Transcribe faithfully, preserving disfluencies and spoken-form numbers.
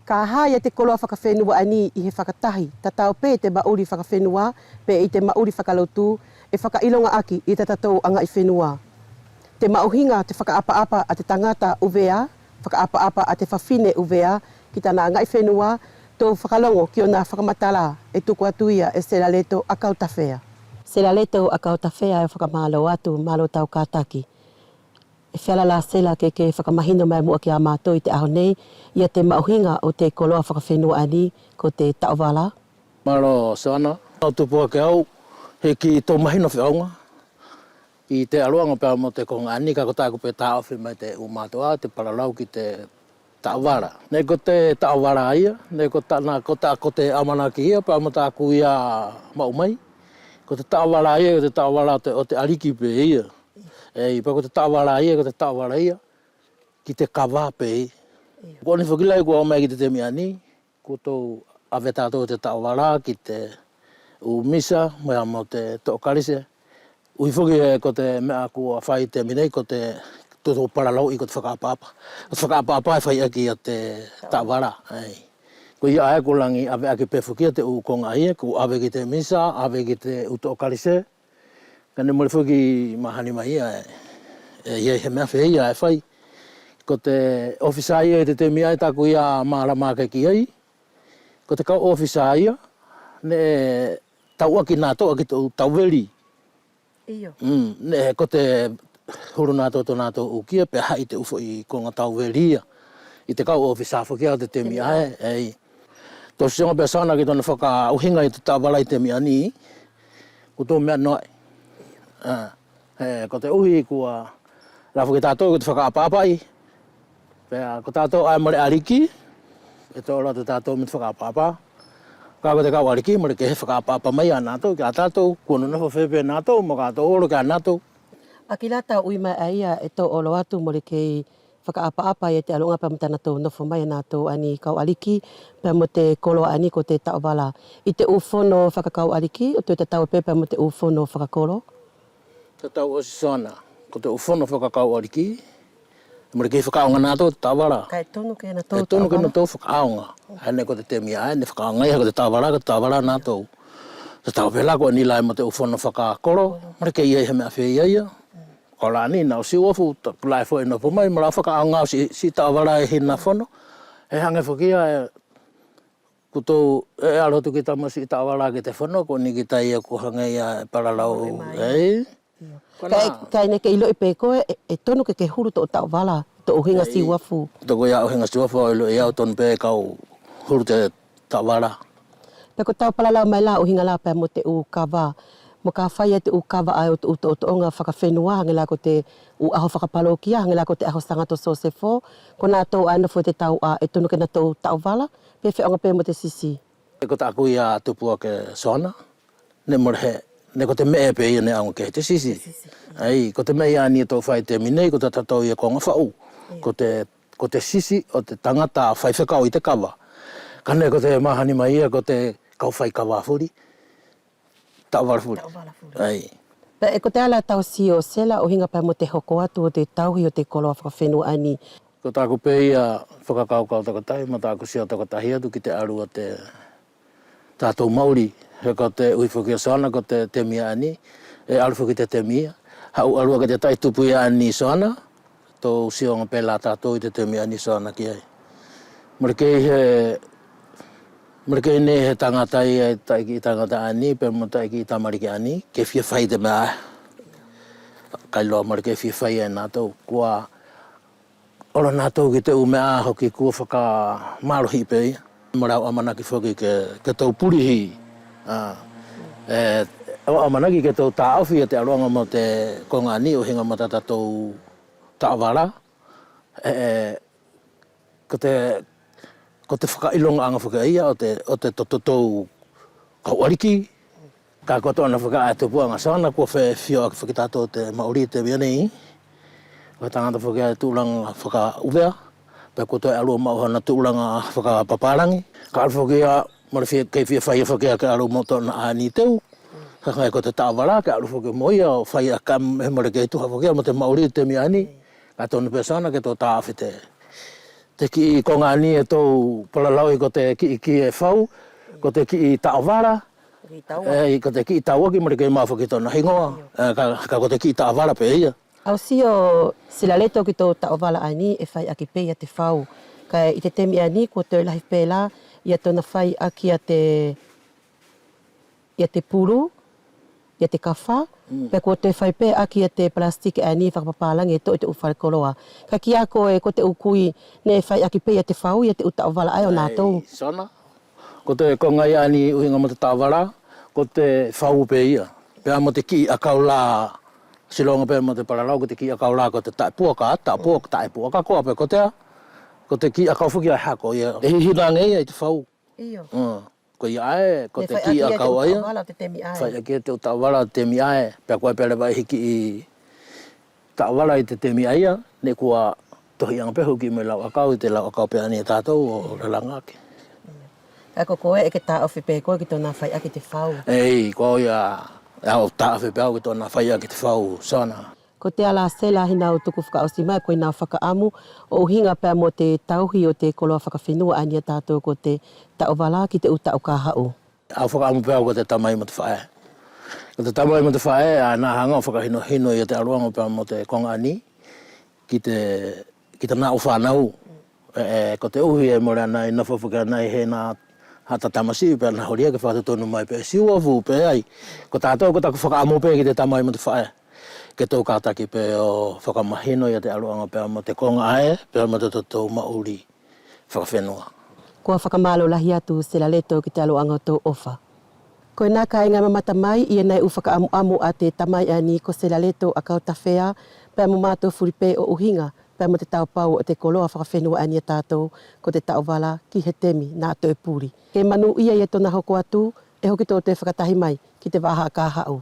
Ka hā ia te koloa fakafenua ʻaeni ʻi he fakatahi, tatau pe ʻi te maʻuli fakafenua, pe ʻi te maʻuli fakalotu, ʻe fakaʻiloga ʻaki ia tatatou agaʻi fenua. Te maʻuhiga te fakaʻapaʻapa ʻa te tagata ʻUvea, fakaʻapaʻapa ʻa te fafine ʻUvea, ki tana agaʻi fenua, tou fakalogo ki ʻona fakamatala ʻe tuku atu ia e Selaleto Akautafea. Selaleto Akautafea, ʻe fakamalo atu, malo tau kataki. ʻE feala la Sela ke ke fakamahino mai muʻa kia matou ʻi te ʻaho nei ia te maʻuhiga ʻo te koloa fakafenua ʻaeni ko te taʻovala. Malo Soana, ʻe au tupu ake au, heʻeki tou mahino feʻauga ʻi te ʻaluʻaga pea mo te koga ʻaeni, kaʻe ko taku pe taofi mai te ʻu matuʻa te palalau ki te taʻovala. Neʻe ko te taʻovala ia, neʻe ko tana, ko ta, ko te ʻamanaki ia pea mo taku ia maʻu mai. Ko te taʻovala ia, ko te taʻovala ʻo te, ʻo te ʻaliki pe ia. ʻEi, pea ko te taʻovala ia, ko te taʻovala ia ki te kava pe ia. Ko ʻeni foki la ʻi kua ʻomai mai ki te temi ʻaeni, kua tou ʻave tatou te taʻovala ki te ʻu misa, mo ia mo te toʻo kalise. ʻUhi foki ʻe ko te meʻa kua fai temi nei, ko te, tou, tou palalau ʻi ko te fakaʻapaʻapa. Ko te fakaʻapaʻapa ʻe fai ʻaki ia te taʻovala. ʻEi. Koia ʻae kua lagi ʻave ʻaki pe foki ia te ʻu koga ʻaia, kua ʻave ki te misa, ʻave ki te ʻu toʻo kalise. Kaʻe neʻe mole foki mahani mai ia ʻe, ʻe ʻi ai he meʻa feia ʻe fai. Ko te ʻofisa ia ʻi te temi ʻae taku ia malama ake ki ai. Ko te kau ʻofisa ia, neʻe tauʻaki natou ʻaki te ʻu tauveli. Io. Mm, neʻe ko te hulu natou to natou ʻu kia, pea haʻi te ʻu foʻi koga tauveli ia. ʻI te kau ʻofisa foki ia ʻo te temi ʻae, ʻei. Tou sioʻaga pe Soana ki tona fakaʻuhiga ʻi te taʻovala ʻi te temi ʻaeni, ko tou meʻa noa ʻi. ʻE, ko te ʻuhi kua la foki tatou ko te fakaʻapaʻapa ʻi. Pea ko tatou ʻae mole ʻaliki, ʻe toʻo loa te tatou mo te fakaʻapaʻapa. Kaʻe ko te kau ʻaliki mole kei he fakaʻapaʻapa mai ia natou kia tatou, kua nonofo feia pe natou, mo ka tou olo kia natou. ʻAki la tau ui mai ʻaia ʻe tou olo atu mole kei fakaʻapaʻapa ia te ʻaluʻaga pea mo tanatou nofo mai ʻa natou ʻaeni kau ʻaliki, pea mo te koloa ʻaeni ko te taʻovala. ʻI te ʻu fono fakakau ʻaliki, ʻo toe tatau pe pea mo te ʻu fono fakakolo. Tatau ʻosi Soana, ko te ʻu fono fakakau ʻaliki, mole kei fakaʻaoga natou te taʻovala. Kaʻe tonu ke natou fakaʻaoga. ʻAeni ko te temi ʻae neʻe fakaʻaoga ia ko te taʻovala, ko te taʻovala natou. Tatau pe la ko ʻeni la mo te ʻu fono fakakolo, mole kei ʻi ai he meʻa feia ia. Ko la ni naʻu siʻi uafu, taku la ʻe foʻi nofo mai, mo la fakaʻaoga ʻo siʻi, siʻi taʻovala ʻi hina fono. ʻE hage foki ia, ʻe Ko tou, ʻe, ʻe alu atu kita mo siʻi taʻovala ki te fono, ko ʻeni kita ia ko hage ia ʻe palalau, ʻei. Kaʻe, kaʻe neʻe ke iloʻi pe koe, ʻe, ʻe tonu ke ke hulu tou taʻovala, tou ʻuhiga siʻi uafu. Tou ko ia ʻuhiga siʻi uafu, au iloʻi au tonu pe kau hulu te taʻovala. Pea ko tau palalau mai la ʻuhiga la pea mo te ʻu kava, mo ka fai ia te ʻu kava ʻae ʻo te ʻu toʻotoʻoga fakafenua, hage la ko te ʻu ʻaho fakapalokia, hage la ko te ʻaho Sagato Sosefo, ko natou ʻae nofo ʻi te tauʻa ʻe tonu ke natou taʻovala, pe feʻauga pe mo te sisi. Ko taku ia tupu ake Soana, neʻe mole he, neʻe ko te meʻe pe ia neʻe ʻaoga ke he te sisi. ʻEi, ko te meʻe ia ʻaeni ʻe tou fai temi nei, ko tatatou ia koga faʻu. Ko te, ko te sisi ʻo te tagata faifekau ʻi te kava. Kaʻe neʻe ko te mahani mai ia ko te kau fai kava fuli. Taʻovala fuli. ʻEi. Pea ʻe kotea la tau sio Sela ʻuhiga pea mo te hoko atu ʻo te tauhi ʻo te koloa fakafenua ʻaeni. Ko taku pe ia fakakaukau tokotahi mo taku sio tokotahi atu ki te alu ʻo te tatou maʻuli. He ko te ʻuhi foki ia Soana ko te temi ʻaeni, ʻe alu foki te temi ia. Haʻu alu ake te taʻi tupu ia ʻaeni Soana. Tou sioʻaga pe la tatou ʻi te temi ʻaeni Soana ki ai. Mole kei he, mole kei neʻe he tagata ia, taʻi kiʻi tagata ʻaeni, pea mo taʻi kiʻi tamaliki ʻaeni, ke fia fai te meʻa. Kailoa mole kei fia fai e natou, kua olo natou ki te ʻu meʻa hoki kua fakamalohi pe ia. Mole au ʻamanaki foki ke, ke tou pulihi. ʻE, au ʻamanaki ke tou taʻofi ia te aluʻaga mo te koga ʻaeni ʻuhiga mo tatatou taʻovala. ʻE, ʻe, ko te, ko te fakaʻilogaʻaga foki ia ʻo te, ʻo te totatou kau ʻaliki. Kaʻe ko tona foki ʻae tupuʻaga Soana kua fefioʻaki foki tatou te maʻuli te meʻa nei. Ko he tagata foki ʻae tuʻulaga fakaʻuvea. Pea kua toe alu ʻo maʻu hana tuʻulaga fakapapalagi. Kaʻe alu foki ia mole fia, kei fia fai ia foki ia ke alu mo tona ʻaeni teu. Kaʻe ko te taʻovala ke alu foki mo ia ʻo fai ia kaʻe mole kei tuha foki ia mo te maʻuli te meʻa nei. Kaʻe tonu pe Soana ke tou taʻofi te Te kiʻi koga ʻaeni ʻe tou palalau ai ko te kiʻi, kiʻi ʻe fau, ko te kiʻi taʻovala. ʻEi, ko te kiʻi tauaki mo te kei maʻu foki tona higoa. ʻE, ka, ka ko te kiʻi taʻovala pe ia. Au sio Selaleto ki tou taʻovala ʻaeni ʻe fai ʻaki pe ia te fau. Kaʻe ʻi te temi ʻaeni kua toe lahi pe la ia tona fai ʻaki ia te ia te pulu, ia te kafa, pea kua toe fai pe ʻaki ia te palasitiki ʻaeni fakapapalagi ʻe toʻo ʻi te ʻu fale koloa. Kaʻe kia koe ko te ʻu kui neʻe fai ʻaki pe ia te fau ia te ʻu taʻovala ʻae ʻo natou. Sona. Ko te koga ia ʻaeni ʻuhiga mo te taʻovala, ko te fau pe ia. Pea mo te kiʻi ʻakau la, siloga pe mo te palalau ko te kiʻi ʻakau la ko te taʻepuaka, taʻepuaka, taʻepuaka koa pe ko te, ko te kiʻi ʻakau foki ʻae hako ia. ʻE hihina age ia ʻi te fau. Io. Ko ia ʻae, ko te kiʻi ʻakau ʻaia. Fai ʻaki te ʻu taʻovala ʻo te temi ʻae. Pea ko ai pe leva ʻe hiki ʻi taʻovala ʻi te temi ʻaia, neʻe kua tohi age pe hoki mo ʻi lau ʻakau ʻi te lau ʻakau pe ʻaeni ʻa tatou ʻo lalaga ake. Kaʻe ko koe ʻe ke taʻofi pe koe ki tona fai ʻaki te fau. ʻEi, ko ia, ʻe au taʻofi pe au ki tona fai ʻaki te fau, Sona. Ko te ala Sela ʻi nau tuku fakaʻosi mai ko ʻi nau fakaʻamu ʻo ʻuhiga pea mo te tauhi ʻo te koloa fakafenua ʻaeni ʻa tatou ko te taʻovala ki te ʻu taʻu ka haʻu. Au fakaʻamu pe au ko te tamai mo te faʻe. Ko te tamai mo te faʻe ʻae na haga ʻo fakahinohino ia te ʻaluʻaga pea mo te koga ʻaeni ki te, ki tana ʻu fanau. ʻE, ʻe, ko te ʻuhi ʻe mole anai nofo foki anai he na hata tamasiʻi pea na holi ake fakatotonu mai pe siʻi ʻu ʻavu pe ʻae. Ko tatou ko taku fakaʻamu pe ki te tamai mo te faʻe. Ke tou kataki pe ʻo fakamahino ia te ʻaluʻaga pea mo te koga ʻae, pea mo te totou maʻuli fakafenua. Kua fakamalo lahi atu Selaleto ki te ʻaluʻaga ʻo tou ʻofa. Koʻena kaiga ʻe mamata mai ia nai ʻu fakaʻamuʻamu ʻa te tamai ʻaeni ko Selaleto ʻAkau Tafea, pea mo matou fuli pe ʻo ʻuhiga pea mo te taupau ʻo te koloa fakafenua ʻaeni ʻa tatou ko te taʻovala ki he temi na toe puli. Ke manuʻia ia tona hoko atu, ʻe hoki tou toe fakatahi mai ki te vaha ka haʻu.